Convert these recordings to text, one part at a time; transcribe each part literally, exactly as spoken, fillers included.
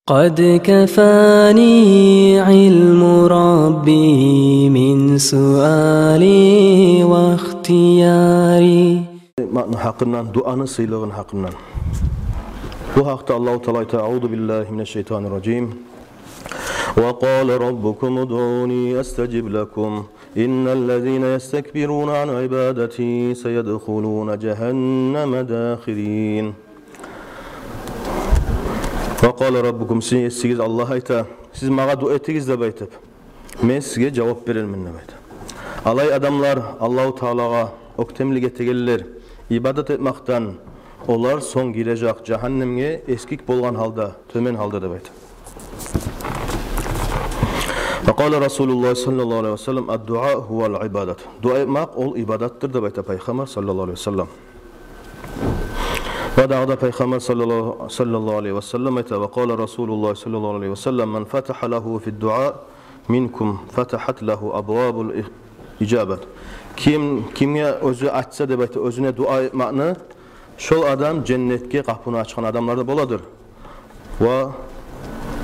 قد كفاني علم ربي من سؤالي واختياري. Дуаны гьакъындан, дуаны сыйлыгъыны гьакъындан. Бу гьакъда Аллагьу Таала айта: أعوذ بالله من الشيطان الرجيم. وقال ربكم ادعوني أستجب لكم إن الذين يستكبرون عن عبادتي سيدخلون جهنم داخرين. وقال ربكم, сизин Есигиз Аллагь айта: «Сиз магъа дуа этигиз», — деп айтып, «мен сизге жавап берермен», — деп айта. Алай адамлар, Аллагьу Таалагъа оьктемлик этегенлер, ибадат этмакъдан, олар сонг гирежек жагьаннемге эсгик болгъан гьалда, тёбен гьалда, деп айта. وقال رسول الله صلى الله عليه وسلم: الدعاء هو العبادة. Дуа этмакъ ол ибадатдыр, деп айта Пайхаммар саллаллагьу алайгьи васаллам. Ва дагъы да Пайхаммар саллаллагьу, саллаллагьу алайгьи васаллам айта: وقال رسول الله صلى الله عليه وسلم: من فتح له في الدعاء منكم فتحت له أبواب الإجابة. Ким, кимге оьзю ачса, деп айта, оьзюне дуа этмакъны, шол адам женнетге къапуну ачгъан адамлардан боладыр. Ва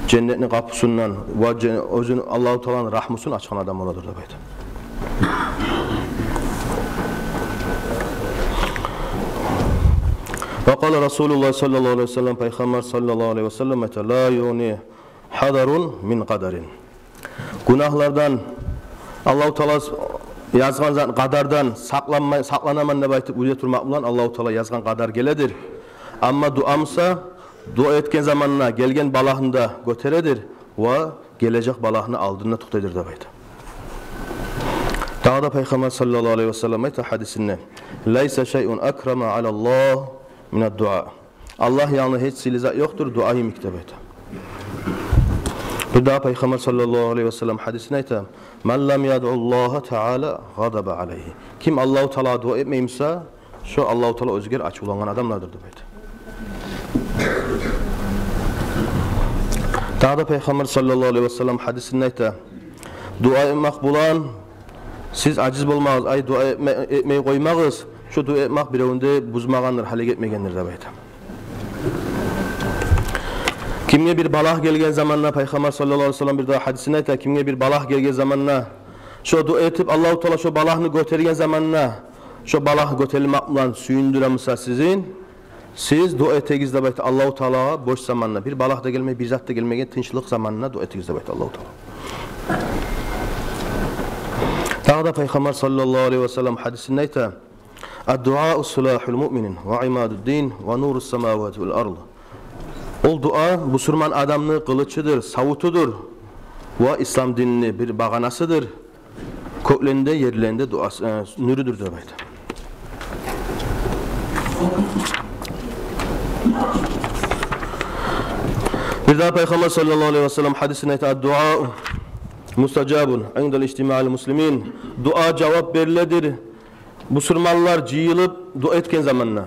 женнетни къапусундан, ва жен-, оьзюн Аллагьу Тааланы рагьмусун ачгъан адам боладыр, деп айта. وقال رسول الله صلى الله عليه وسلم, Пайхаммар саллаллагьу алайгьи васаллам айта: لا يغني حذر من قدر. Гюнагьлардан, Аллагьу Таала язгъан зат, къадардан сакъланмай, сакъланаман деп айтып уьйде турмакъ булан Аллагьу Таала язгъан къадар геледир. Амма дуа буса, дуа этген заманда гелген балагьны да гётередир ва гележек балагьны алдында токътайдыр, деп айта. Дагъы да Пайхаммар саллаллагьу алайгьи васаллам айта гьадисинде: ليس شيء أكرم على الله من الدعاء. Аллагь янында гьеч сыйлы зат ёкъдур дуа йимик, деп айта. Бир дагъы Пайхаммар саллаллагьу алайгьи васаллам гьадисинде айта: من لم يدع الله تعالى غضب عليه. Ким Аллагьу Таалагъа дуа этмей буса, шо Аллагьу Таала оьзюгер ачувлангъан адамлардыр, деп айта. Дагъы да Пайхаммар саллаллагьу алайгьи васаллам гьадисинде айта: дуа этмакъ булан сиз ажиз болмагъыз, ай, дуа этме-, этмей къоймагъыз, шо дуа этмакъ биревню де бузмагъандыр, гьалек этмегендир, деп айта. Кимге бир балагь гелген заманда, Пайхаммар саллаллагьу алайгьи васаллам бир дагъы гьадисинде айта, кимге бир балагь гелген заманда, шо дуа этип, Аллагьу Таала шо балагьны гётерген заманда, шо балагь гётерилмакъ булан сююндюре буса сизин, сиз дуа этигиз, деп айта, Аллагьу Таалагъа бош заманда, бир балагь да гелмей, бир зат да гелмеген тынчлыкъ заманда дуа этигиз, деп айта Аллагьу Таала. Дагъы да Пайхаммар саллаллагьу алайгьи васаллам гьадисинде айта: الدعاء سلاح المؤمن وعماد الدين ونور السماوات والأرض. Ол дуа бусурман адамны къылычыдыр, савутудур ва ислам динни бир багъанасыдыр. Кёклени де, ерлени де дуасы, э, нюрюдюр, деп айта. Бир дагъы Пайхаммар саллаллагьу алайгьи васаллам гьадисинде айта: الدعاء مستجاب عند اجتماع المسلمين. Дуа жавап бериледир бусурманлар жыйылып дуа этген заманда.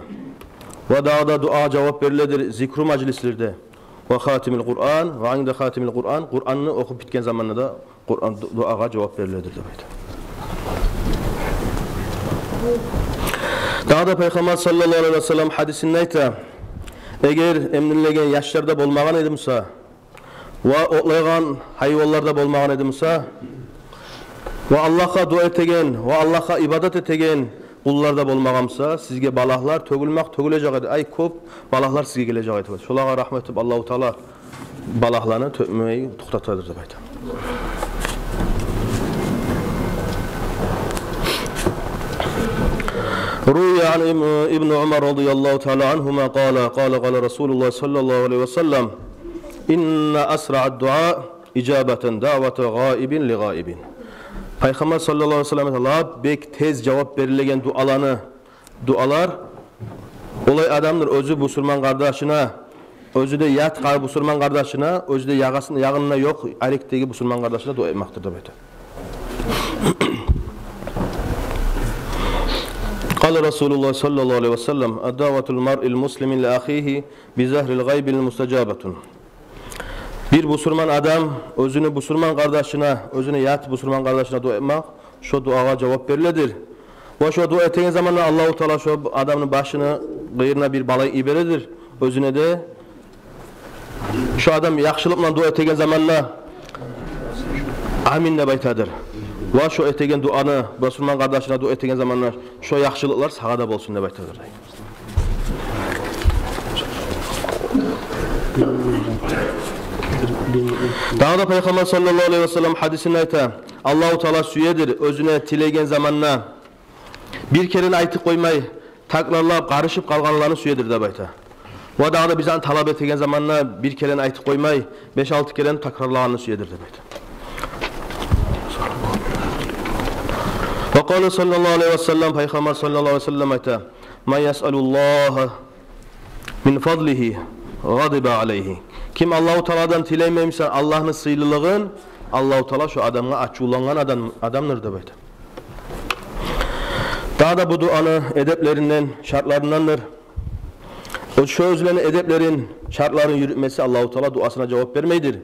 Ва дагъы да дуагъа жавап бериледир зикру мажлислерде. Ва хатимил Къуръан, ва инда хатимил Къуръан, Къуръанны охуп битген заманда да Къуръан ду-, дуагъа жавап бериледир деп айта. Дагъы да Пайхаммар саллаллагьу алайгьи ва саллам гьадисинде айта: эгер эмнилеген яшлар да болмагъан эди буса, ва отлайгъан гьайванлар да болмагъан эди буса, ва Аллагьгъа дуа этеген, ва Аллагьгъа ибадат этеген къуллар да болмагъан буса, сизге балагьлар тёгюлмек тёгюлежек эди. Ай, кёп балагьлар сизге гележек эди. Шолагъа рагьмат этип, Аллагьу Таала балагьланы тёкмей токътатадыр деп айта. روي عن ابن، ابن عمر رضي الله تعالى عنهما قال، قال، قال رسول الله صلى الله عليه وسلم: إن أسرع الدعاء إجابة دعوة غائب لغائب. Пайхаммар саллаллагьу алайгьи ва саллам айта: лап бек тез жавап берилеген дуаланы, дуалар олай адамдыр, оьзю бусурман къардашына, оьзю де ят къар-, бусурман къардашына, оьзю де ягъасын-, ягъында ёкъ арекдеги бусурман къардашына дуа этмекдир деп айта. قال رسول الله صلى الله عليه وسلم: دعوة المرء المسلم لأخيه بظهر الغيب مستجابة. Бир бусурман адам оьзюню бусурман къардашына, оьзюню ят бусурман къардашына дуа этмек, шо дуагъа жавап бериледир. Ва шо дуа этеген заманда Аллагьу Таала шо адамны башыны къыйырына бир балагь йибередир, оьзюне де Шо адам яхшылыкъ булан дуа этеген заманда «Амин» деп айтадыр. Ва шо этеген дуаны, бусурман къардашына дуа этеген заманда, «Шо яхшылыкълар сагъа да болсун» деп айтадыр. Дагъы да Пайхаммар саллаллагьу алайгьи васаллам гьадисинде айта: Аллагьу Таала сюедир оьзюне тилеген заманда бир керен айтып къоймай, такрарлап, къарышып къалгъанланы сюедир деп айта. Ва дагъы да бизден талап этеген заманда бир керен айтып къоймай, беш-алты керен такрарлагъанны сюедир деп айта. Ва къала саллаллагьу алайгьи васаллам, Пайхаммар саллаллагьу алайгьи васаллам айта: «Ман ясъалуллагьа мин фадлигьи гъадиба алайгьи». Ким Аллагьу Тааладан тилемей буса Аллагьны сыйлылыгъын, Аллагьу Таала шо адамгъа ачувлангъан адам, адамдыр деп айта. Дагъы да бу дуаны эдеплеринден, шартларындандыр. О шо оьзлени эдеплерин, шартларын юрютмесе, Аллагьу Таала дуасына жавап бермейдир.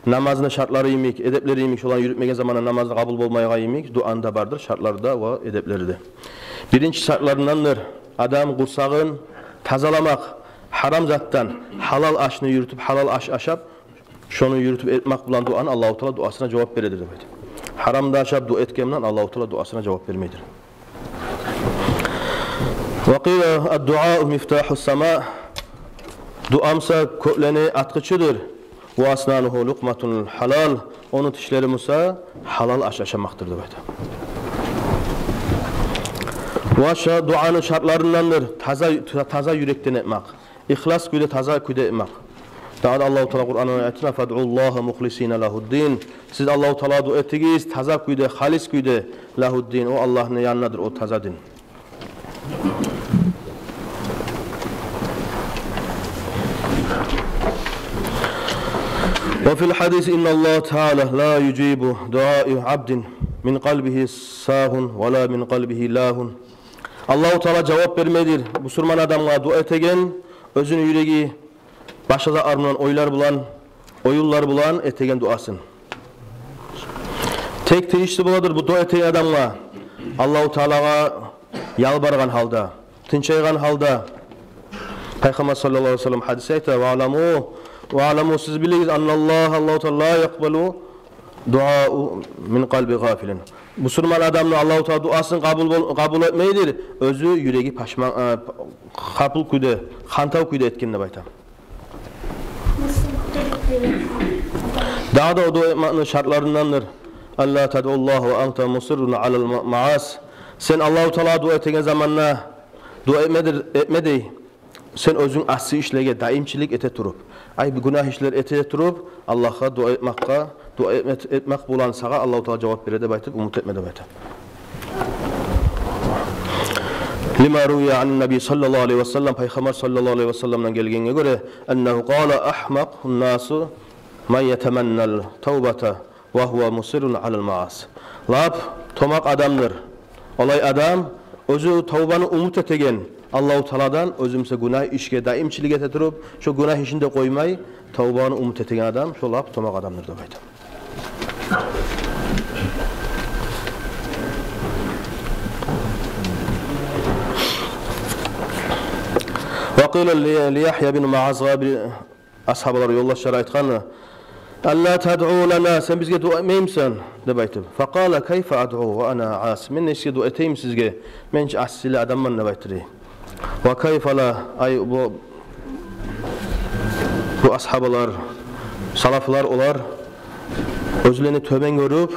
Намазны шартлары йимик, эдеплери йимик, шоланы юрютмеген заманда намазны къабул болмайгъан йимик, дуаны да бардыр шартлары да ва эдеплери де. Биринчи шартларындандыр адам къурсагъын тазаламакъ, гьарам затдан гьалал ашны юрютюп, гьалал аш ашап, шону юрютюп этмек булан дуаны Аллагьу Таала дуасына жавап бередир деп айта. Гьарамда ашап дуа этген булан Аллагьу Таала дуасына жавап бермейдир. Ва къила: «Ад-дуау мифтаху сама». Дуа буса кёклени ачгъычыдыр. «Ва аснанугьу лукъматул гьалал». Ону тишлери буса гьалал аш ашамакъдыр деп айта. Ва шо дуаны шартларындандыр таза, таза юрекден этмек. Ихлас кюйде, таза кюйде этмек. Дагъы да Аллагьу Таала Къуръанны аятында: «Фадъуллагьа мухлисина лагьуддин». Сиз Аллагьу Таалагъа дуа этигиз таза кюйде, халис кюйде, лагьуддин, о Аллагьны янындадыр о таза дин. Ва фил гьадис: «Инналлагьа таала ла южибу дуаа абдин мин къалбигьи сагьун ва ла мин къалбигьи лагьун». Аллагьу Таала жавап бермейдир бусурман адамгъа дуа этеген, оьзюню юреги башгъа затлар булан, ойлар булан, оюнлар булан этеген дуасын. Тек тийишли боладыр бу дуа этеген адамгъа Аллагьу Таалагъа ялбаргъан гьалда, тынчайгъан гьалда. Пайхаммар саллаллагьу алайгьи васаллам гьадисде айта: «Ва аламу, ва аламу, сиз билигиз, анналлагьа, Аллагьу Таала, ла якъбалу дуаа мин къалби гъафилин». Бусурман адамны Аллагьу Таала дуасын къабул бол-, къабул этмейдир, оьзю юреги пашман, э, къапул кюйде, хантав кюйде этген деп айта. Дагъы да о дуа этмекни шартларындандыр: «Алла тадъуллагьа ва анта мусиррун алал ма-, мааси». Сен Аллагьу Таалагъа дуа этеген заманда дуа этмедир, этме дей, сен оьзюнг асси ишлеге даимчилик эте туруп. Ай, бу гюнагь ишлер эте туруп, Аллагьгъа дуа этмекге, дуа этме-, этмек булан сагъа Аллагьу Таала жавап бере деп айтып умут этме деп айта. Лима рувия анин наби саллаллагьу алайгьи васаллам, Пайхаммар саллаллагьу алайгьи васалламдан гелгенге гёре, аннагьу къала: «Агьмакъун наси ман ятаманнал тавбата ва гьува мусиррун алал мааси». Лап томакъ адамдыр олай адам, оьзю тавбаны умут этеген Аллагьу Тааладан, оьзю буса гюнагь ишге даимчилик эте туруп, шо гюнагь ишин де къоймай, тавбаны умут этеген адам, шо лап томакъ адамдыр деп айта. Ва къила ли, ли Ягья бин Муазгъа бир асгьабалар, ёлдашлары айтгъан: «Алла тадъу лана, сен бизге дуа этмеймисен?» — деп айтып. Факъала: «Кайфа адъу ва ана аси? Мен нечик дуа этейим сизге? Мен чи асси адамман», — деп айтды. Ва кайфа ла, ай, бу, бу асгьабалар, салафлар, олар оьзлени тёбен гёрюп,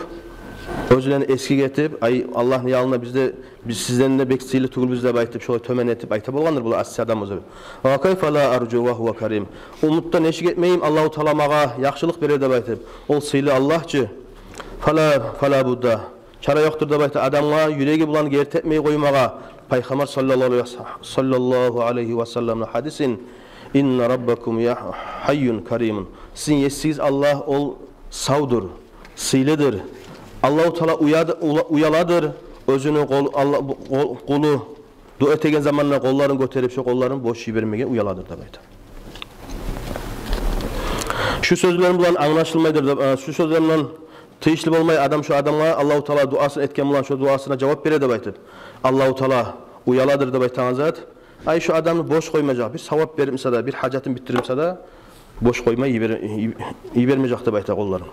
оьзлени эсгик этип, ай, Аллагьны янында биз де, биз сизден де бек сыйлы тюгюлбюз деп айтып, шолай тёбен этип айта болгъандыр булар асси адам оьзю. Ва кайфа ла аржу ва гьува карим. Умут да нечик этмейим, Аллагьу Таала магъа яхшылыкъ берер деп айтып. Ол сыйлы Аллагь чы. Фала, фала будда. Чара ёкъдур деп айта адамгъа юреги булан герти этмей къоймагъа. Пайхаммар саллаллагьу алайгьи ва са-, саллаллагьу алайгьи ва салламны гьадисин: «Инна раббакум я гьайюн каримун». Сизин есигиз Аллагь, ол савдур, сыйлыдыр. Аллагьу Таала уяд-, ула-, уяладыр оьзюню къол-, Алла-, къол-, къулу дуа этеген заманда къолларын гётерип, шо къолларын бош йибермеге уяладыр деп айта. Шу сёзлер булан англашылмайдыр деп, э, шу сёзлер булан тийишли болмай адам шо адамгъа Аллагьу Таала дуасын этген булан шо дуасына жавап бере деп айтып. Аллагьу Таала уяладыр деп айтагъан зат. Ай, шо адамны бош къоймажакъ, бир савап берип буса да, бир гьажатын битдирип буса да, бош къоймай йибер-, йибермежек деп айта къолларын.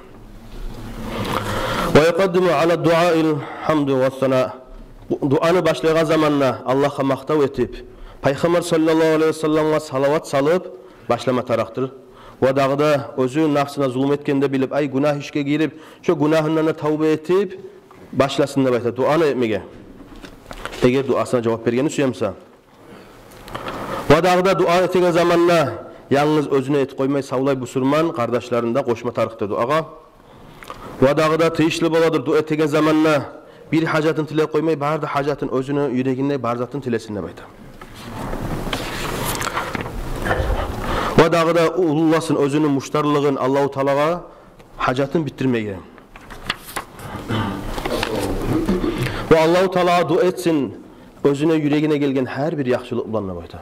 Ва юкъаддиму ала дуаил гьамду ва сана. Дуаны башлайгъан заманда Аллагьгъа макътав этип, Пайхаммар саллаллагьу алайгьи ва салламгъа салават салып башлама тарыкъдыр. Ва дагъы да оьзю напсына зулму этгенни билип, ай, гюнагь ишге гирип, шо гюнагьындан да тавба этип башласын деп айта дуаны этмеге, эгер дуасына жавап бергенни сюе буса. Ва дагъы да дуа этеген заманда янгыз оьзюне этип къоймай, савлай бусурман къардашларын да къошма тарыкъдыр дуагъа. Ва дагъы да тийишли боладыр дуа этеген заманда бир гьажатын тилеп къоймай, бары да гьажатын, оьзюню юрегинде бар затын тилесин деп айта. Ва дагъы да уллуласын оьзюню муштарлыгъын Аллагьу Таалагъа, гьажатын битдирмеге. Ва Аллагьу Таалагъа дуа этсин оьзюню юрегине гелген гьар бир яхшылыкъ булан деп айта.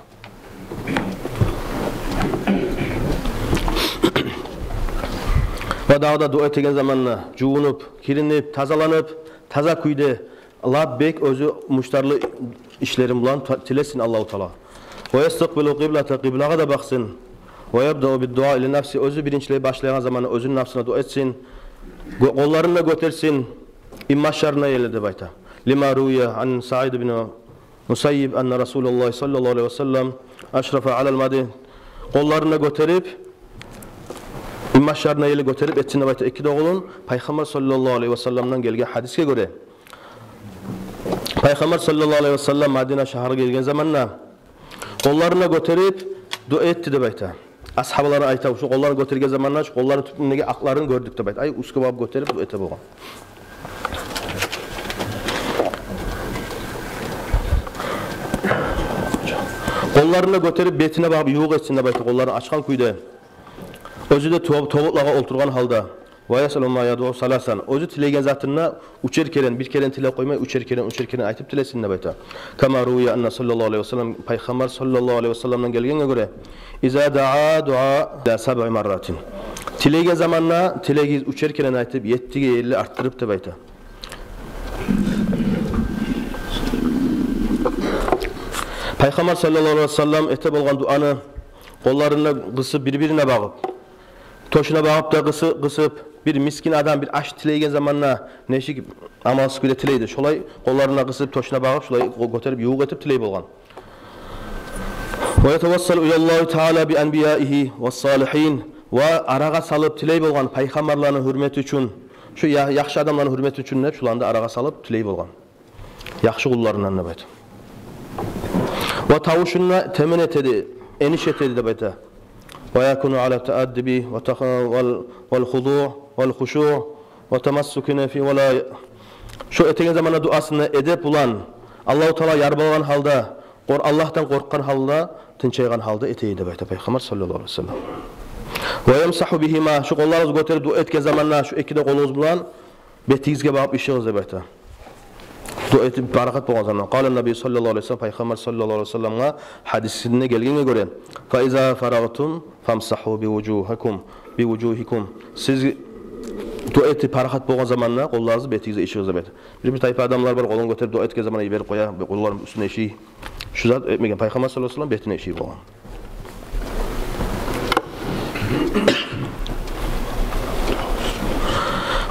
Ва дагъы да дуа этеген заманда жувунуп, киринип, тазаланып, таза кюйде, лап бек оьзю муштарлы ишлерин булан та-, тилесин Аллагьу Таала. Ва ястакъбилу къиблата, къиблагъа да бакъсын. Ва ябдау биддуа ли нафси, оьзю биринчилей башлайгъан заманда оьзюню напсына дуа этсин. Гё-, къолларын да гётерсин инбашларына ерли деп айта. Лима рувия ан Саид бин Мусаййиб анна Расулаллагь саллаллагьу алайгьи ва саллам ашрафа алал мади. Къолларын да гётерип, инбашларына ерли гётерип этсин деп айта эки де къолун, Пайхаммар саллаллагьу алайгьи ва салламдан гелген гьадисге гёре. Пайхаммар саллаллагьу алайгьи ва саллам Мадина шагьаргъа гелген заманда къолларын да гётерип дуа этди деп айта. Асгьабалар айта, шо къолларын гётерген заманда шо къолларын тюбюндеги акъларын гёрдюк деп айта. Ай, уьстге багъып гётерип дуа эте болгъан. Къолларын да гётерип бетине багъып ювукъ этсин деп айта, къолларын ачгъан кюйде. Оьзю де тоб-, тобукълагъа олтургъан гьалда. Ва ясалу ма ядъу саласан. Оьзю тилеген затын да уьчер керен, бир керен тилеп къоймай, уьчер керен, уьчер керен айтып тилесин деп айта. Кама рувия анна саллаллагьу алайгьи ва саллам, Пайхаммар саллаллагьу алайгьи ва салламдан гелгенге гёре, иза даа дуа ила сабъи марратин. Тилеген заманда тилегиз уьчер керен айтып, еттиге ерли артдырып деп айта. Пайхаммар саллаллагьу алайгьи ва саллам эте болгъан дуаны къолларын да къысып, бир-бирине багъып, тёшюне багъып да къысы-, къысып, бир мискин адам бир аш тилейген заманда нечик амалсыз кюйде тилейди, шолай къолларын да къысып, тёшюне багъып, шолай гё-, гётерип, ювукъ этип тилей болгъан. Ва ятавассалу илаллагьи таала би анбияигьи ва салигьин. Ва арагъа салып тилей болгъан пайхаммарланы гьюрмети учун, шу я-, яхшы адамланы гьюрмети учун деп, шуланы да арагъа салып тилей болгъан. Яхшы къулларындан деп айта. Ва тавушун да тёмен этеди, эниш этеди деп айта. Ва якуну ала тааддуби ва тах-, вал, вал худу, вал хушу, ва тамассукина фи, ва ла, шо этеген заманда дуасында эдеп булан, Аллагьу Таала ярбалгъан гьалда, къор-, Аллагьдан къоркъгъан гьалда, тынчайгъан гьалда этеди деп айта Пайхаммар саллаллагьу алайгьи ва саллам. Ва ямсагьу бигьима, шо къолларыгъызны гётерип дуа этген заманда шо эки де къолугъуз булан бетигизге багъып ишигиз деп айта. Дуа этип парахат болгъан заманда. Къала набий саллаллагьу алайгьи ва саллам, Пайхаммар саллаллагьу алайгьи ва салламгъа гьадисинде гелгенге гёре, фа иза фарагътум фамсагьу би вужугьакум, би вужугьикум. Сиз дуа этип парахат болгъан заманда къолларыгъызны бетигизге ишигиз деп айта. Бир, бир тайпа адамлар бар, къолун гётерип дуа этген заманда йиберип къоя, къолларын уьстюне ишый. Шу зат этмеген, Пайхаммар саллаллагьу алайгьи ва саллам бетине иший болгъан.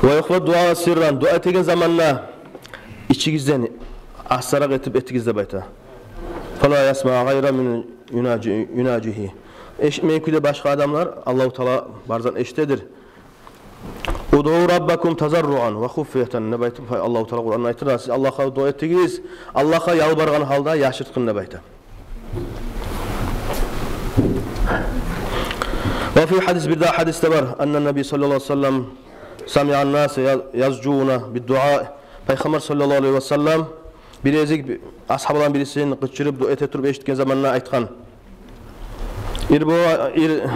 Ва юхфи дуа сирран, дуа этеген заманда ичигизден астаракъ этип этигиз деп айта. Фала ясмаъ гъайра ман юнажи-, юнажигьи. Эшитмейген кюйде башгъа адамлар, Аллагьу Таала бар затны эшитедир. Удъу раббакум тазарруан ва хуфятан деп айтып, Аллагьу Таала Къуранда айтып, сиз Аллагьгъа дуа этигиз, Аллагьгъа ялбаргъан гьалда, яшыртгъын деп айта. Ва фи гьадис, бир дагъы гьадисде бар, анна набий саллаллагьу алайгьи ва саллам самиъа наса я-, язжуна биддуа. Пайхаммар саллаллагьу алайгьи ва саллам бир эзик асгьабаланы бирисин къычырып дуа эте туруп эшитген заманда айтгъан: Ирбу-, ир-,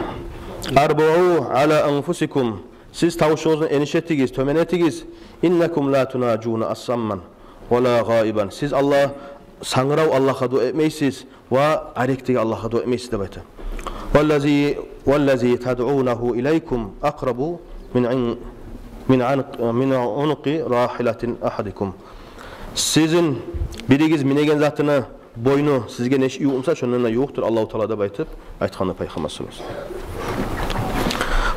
арбуу ала анфусикум. Сиз тавушугъузну эниш этигиз, тёмен этигиз. Иннакум ла тунажуна асамман ва ла гъаибан. Сиз Аллагь, сангырав Аллагьгъа дуа этмейсиз ва арекдеги Аллагьгъа дуа этмейсиз деп айта. Валлази, валлази тадъунагьу илайкум акърабу мин ин-, мин ан-, мин унукъи рагьилати агьадикум. Сизин биригиз минеген затыны бойну сизге нечик ювукъ буса, шондан да ювукъдур Аллагьу Таала деп айтып, айтгъанды Пайхаммар саллаллагьу алайгьи ва саллам.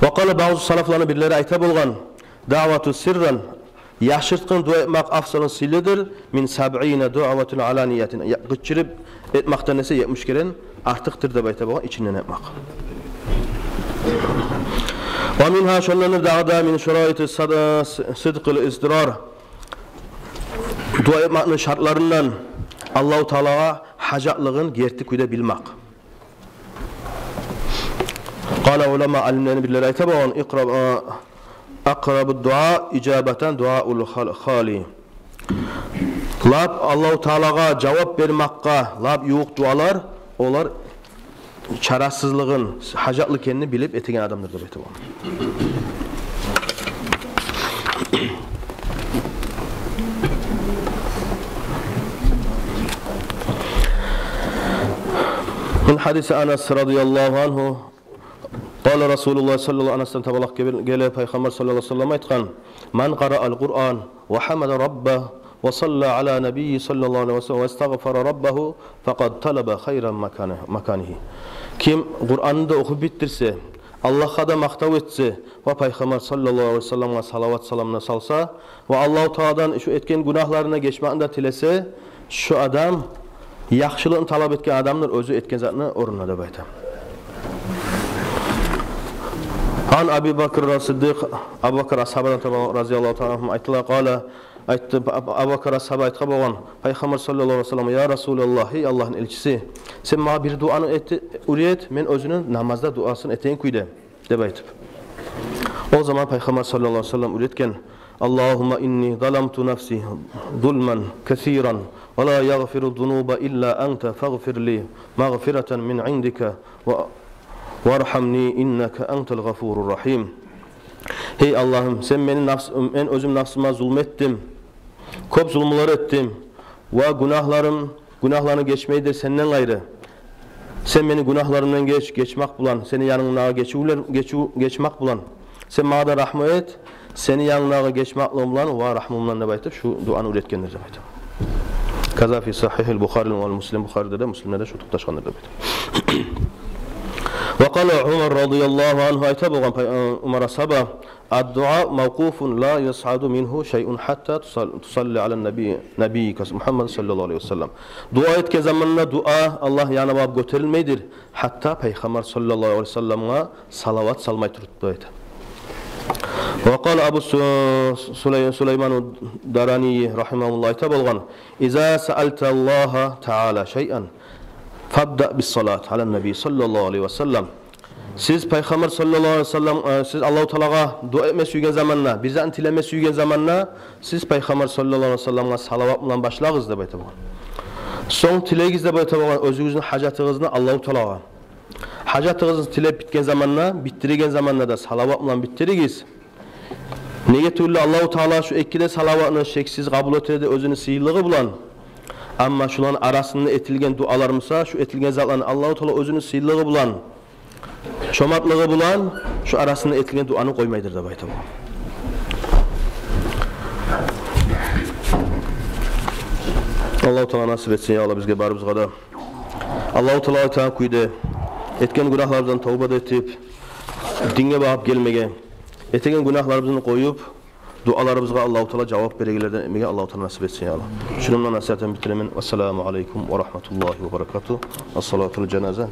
Ва къала баъзу салафланы бирлери айта болгъан: даъвату сирран, яшыртгъын дуа этмакъ афзалун, сыйлыдыр, мин сабъина даъватун аланиятин, я-, къычырып этмакъдан эсе етмиш керен артыкъдыр деп айта болгъан ичинден этмакъ. Ва мингьа, шондан дагъы да, мин шараити сада-, сидкъил издрар, дуа этмакъны шартларындан Аллагьу Таалагъа гьажатлыгъын герти кюйде билмакъ. Къала улама, алимлени бирлери айта болгъан: икъра-, а, акърабу дуа ижабатан дуаул хал-, хали. Лап Аллагьу Таалагъа жавап бермакъгъа лап ювукъ дуалар, олар чарасызлыгъын, гьажатлы экенин билип этеген адамдыр деп айта болгъан. Мин гьадиси Анас радияллагьу ангьу, къала Расулуллагь саллаллагьу алайгьи ва саллам, Анастан табалакъ геле, Пайхаммар саллаллагьу алайгьи ва саллам айтгъан: ман къараа ал-Къуръан ва гьамада Раббагьу ва салла ала набийи саллаллагьу алайгьи ва саллам ва истагъфара Раббагьу, факъад талаба хайран макана-, маканигьи. Ким Къуранны да охуп битдирсе, Аллагьгъа да макътав этсе ва Пайхаммар саллаллагьу алайгьи ва салламгъа салават-саламны салса ва Аллагьу Тааладан шу этген гюнагьларына гечмакъны да тилесе, шу адам яхшылыкъны талап этген адамдыр, оьзю этген затны орнуна деп айта. Ан Аби Бакр ас-Сиддикъ, Абу Бакр асгьабадан таба, разияллагьу тааля ангьу, айтыла, къала, айтды, Абу Бакр асгьаба айтгъан болгъан, Пайхаммар саллаллагьу алайгьи ва саллам: я Расулаллагь, гьей Аллагьны элчиси, сен магъа бир дуаны эт, уьйрет, мен оьзюню намазда дуасын этеген кюйде, деп айтып. О заман Пайхаммар саллаллагьу алайгьи ва саллам уьйретген: Аллагьумма инни заламту нафси зулман касиран, ва ла ягъфиру зунуба илла анта, фагъфир ли магъфиратан мин индика, ва, вархамни, иннака антал гъафурур рахим. Гьей Аллагьым, сен мени нафс-, мен оьзюм нафсыма зулму этдим, кёп зулмулар этдим, ва гюнагьларым, гюнагьланы гечмейдир сенден къайры. Сен мени гюнагьларымдан геч, гечмакъ булан, сени янынгдагъы гечивлер, гечив, гечмакъ булан. Сен магъа да рагьму эт, сени янынгдагъы гечмакълыгъынг булан ва рагьмунг булан, деп айтып, шу дуаны уьйретгендир деп айта. Каза фи сагьигьил Бухари вал Муслим, Бухариде де, Муслимде де шу токъташгъандыр деп айта. Ва къала Умар радияллагьу ангьу, айта болгъан Пай-, Умар асгьаба: ад-дуа мавкъуфун ла ясъаду мингьу шайъун гьатта тусал-, тусалли ала наби-, набийика Мухаммад саллаллагьу алайгьи ва саллам. Дуа этген заманда дуа Аллагь янына барып гётерилмейдир, гьатта Пайхаммар саллаллагьу алайгьи ва салламгъа салават салмай туруп, деп айта. Ва къала Абу Су-, Сулай-, Сулайману Дарани рагьимагьуллагь айта болгъан: иза саалта Аллагьа тааля шайъан, фабда бис-салат ала наби саллаллагьу алайгьи ва саллам. Сиз Пайхаммар саллаллагьу алайгьи ва саллам, э, сиз Аллагьу Таалагъа дуа этме сюйген заманда, бир затны тилеме сюйген заманда, сиз Пайхаммар саллаллагьу алайгьи ва салламгъа салават булан башлагъыз, деп айта болгъан. Сонг тилегиз, деп айта болгъан, оьзюгюзню гьажатыгъызны Аллагьу Таалагъа. Гьажатыгъызны тилеп битген заманда, битдирген заманда да салават булан битдиригиз. Неге тюгюл де Аллагьу Таала шу эки де салаватны шексиз къабул этеди оьзюню сыйлылыгъы булан. Амма шуланы арасында этилген дуалар буса, шу этилген затланы Аллагьу Таала оьзюню сыйлылыгъы булан, чомартлыгъы булан шу арасында этилген дуаны къоймайдыр деп айта болгъан. Аллагьу Таала насип этсин, я Аллагь, бизге барыбызгъа да. Аллагьу Таала айтагъан кюйде этген гюнагьларыбыздан товба да этип, динге багъып гелмеге, этеген гюнагьларыбызны къоюп, дуаларыбызгъа Аллагьу Таала жавап берегенлерден этмеге Аллагьу Таала насип этсин, я Аллагь. Шуну булан насигьатымны битиремен. Вассаламу алайкум ва рагьматуллагьи ва баракатугь. Ас-салатул жаназа.